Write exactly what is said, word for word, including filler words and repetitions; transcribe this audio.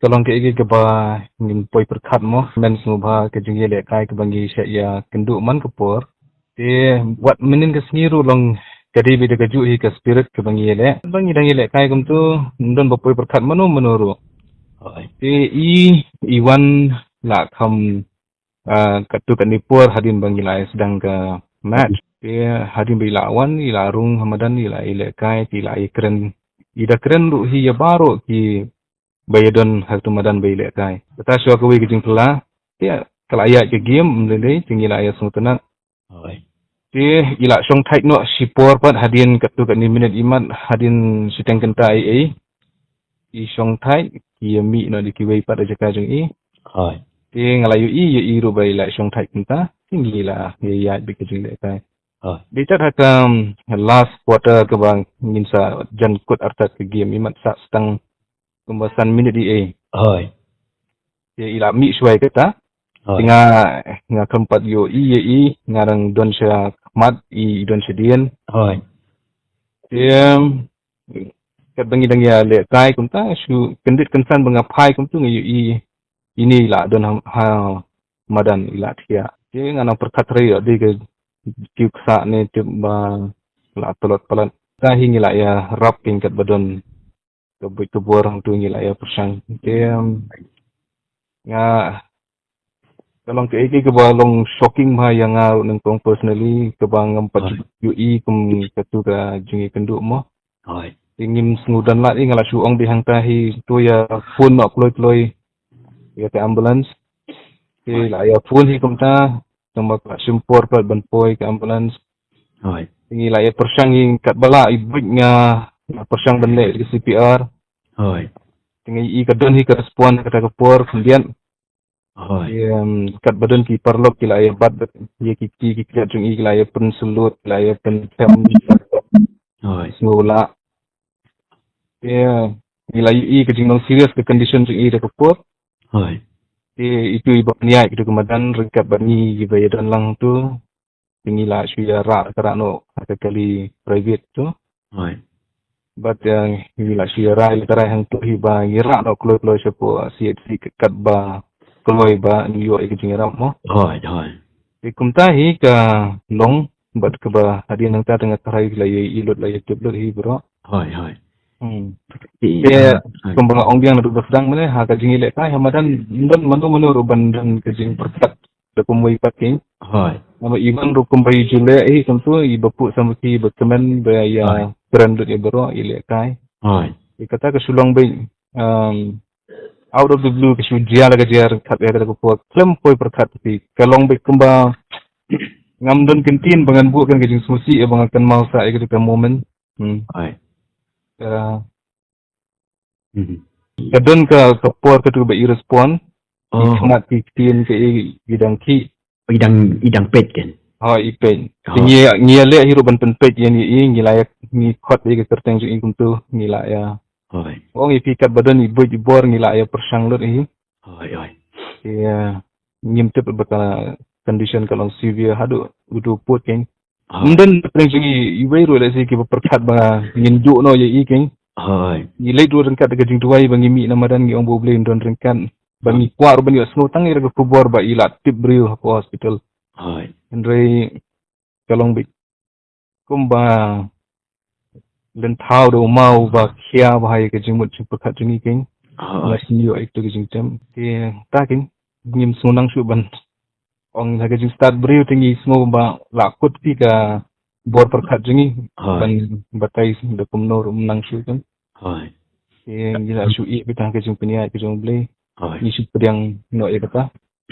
Ka long kaei kaei kaba ngin poi pyrkhat mo, men sngewbha ka jingïalehkai kaba ngi shah ïakynduh man ka por. Te wat mynhynnin ka sngi ruh long ka dei beit da kajuh hi ka spirit kaba ngi ïaleh. Ba ngi dang ïalehkai kumto, ym don ba poi pyrkhat mano mano ruh. Hooid. Te i, i wan la kham, ah, katto katne por hadien ba ngi la ïa sdang ka match. Te hadien ba i la wan, i la rung ha madan, i la ïalehkai, te i la ïakren. I da kren ruh hi ïa baroh kiba ïadon ha kato madan ba ïalehkai. Kata shuwa kawei ka jingphylla. Te ka la ïaid ka game, ym lei lei, te ngi la ïa sngewtynnat. Hooid. Te i la shong tight noh shipor pat hadien katto katne minit imat hadien shiteng kynta ei ei. I shong tight, ki ïa mih noh da kiwei pat ha jaka jong i. Hooid. Te nga la ïohi, ïohi ruh ba i la shong tight kynta. Te ngi la ïa ïaid beit ka jinglehkai. Hooid. Dei tad ha ka, um, last quarter kaba ngin sa jan kut artat ka game imat sa stang kumba san minit ei ei. Hooid. Te i la mih shuwa ïa kata. Hooid. Te nga, nga khlem pat ïohi ïa i, nga dang don sha khmat, i, i don shadien. Hooid. Te, em, katba ngi dang ïalehkai kumta, shu kyndit kynsan ba nga phai kumto nga ïohi ine i la don ha, ha madan i la thiah. Te nga nang pyrkhat hynrei ïoh dei ka kiew ksah ne tip ba la tlot palat. Te hi ngi la ïarap kein katba don ka buit ka bor hangto ngi la ïa pyrshang. Te, em, nga, ka long kaei kaei kaba long shocking bha ïa nga ruh nyngkong personally, kaba ngam pat ïohi kum kato ka jingïakynduh mo. Hooid. Te ngim sngewdon lad ei, nga la shu ong beit hangta hi to ïa phone noh kloi kloi ïa ka ambulance. Te la ïa phone hi kumta, tang ba ka la shim por pat ban poi ka ambulance. Hooid. Te ngi la ïa pyrshang hi katba lah i buit nga, nga pyrshang ban leh ka C P R. Hooid. Te ngi i ka don hi ka respond kata ka por khyndiat. Hooid. Em, katba don ki paralok ki la ïa bat, ïa ki, ki, ki kjat jong i ki la ïa pynsalute, ki la ïa pynthem. Hooid. Sngewlah. Te ngi la ïohi ka jinglong serious ka condition jong i da ka por. Hooid. Te itu i ba pynïaid itu ka madan ryngkat bad ngi kiba ïadon lang tu. Te ngi la shu ïa rah ka rah noh ha ka kali private tu. Hooid. Bad, eh, ngi la shu ïa rai la ka rai hangto hi ba ngi rah noh kloi kloi shapoh C H C katba kloi ba ngi ïoh ïa ka jingïarap mo. Hooid, hooid. Te kumta hi ka long bad kaba hadien nangta te nga tharai la ïa i lut la ïa tip lut hi bro. Hooid, hooid. Hmm. Te, te, ah, hooid, kumba nga ong biang naduh ba sdang mynne ha ka jingïalehkai ha madan ym don mano mano ruh ban don ka jingpyrkhat da kumwei pat kein. Hooid. Namar i wan ruh kumba i ju leh hi kumto i ba puh samrkhie ba kmen ba ïa kren lut ïa baroh ïalehkai. Hooid. Te kata ka shu long beit, um, out of the blue ka shu jia la ka jia ryngkat ïa kata ka por khlem poi pyrkhat te ka long beit kumba ngam don kyntien ba ngan buh kan ka jingsngewsih ïa ba nga kynmaw sah ïa kata ka moment. Hmm. Hooid. Ka, hmm, ka don ka, ka por katu ba i respond. I khmat ki ktien ka i, i dang ki. I dang, i dang peit kan. Ha, i peit. Ha. Ngi, ngi ïa leh hi ruh ban pynpeit ïa ngi, i ngi la ïa, ngi khot ïa ka kyrteng jong i kumtu, ngi la ïa. Hooid. Ong i phi katba don i buit i bor ngi la ïa pyrshang lut hi. Hooid, hooid. Ïa, ngim tip ba ka condition ka long severe haduh utu put kan. Ha. Ym don pyrshang jong i, iwei ruh lehse kiba pyrkhat ba ngin duh noh ïa i kan. Hooid. Ngi leit ruh ryngkat da ka jingduwai ba ngi mih na madan ngi ong ba U Blei un don ryngkat. Ba ngi kwah ruh ban ïohsngew tang ïa ka khubor ba i la tip briew hapoh hospital. Hooid. Hynrei ka long beit kumba lynthaw da u maw ba khia ba ha ïa ka jingmut jingpyrkhat jong ngi kan. Hooid. Nga sngewthuh ïa ka jingtem. Te ta kan ngim sngewthuh shuh ban ong ha ka jingstad briew te ngi sngew ba la kut phi ka bor pyrkhat jong ngi. Hooid. Ban batai da kumno ruh ym nang shuh kan. Hooid. Te ngi la shu ïeh beit ha ka jingpynïaid ka jong U Blei. Hooid. Ngi shu pdiang noh ïa kata.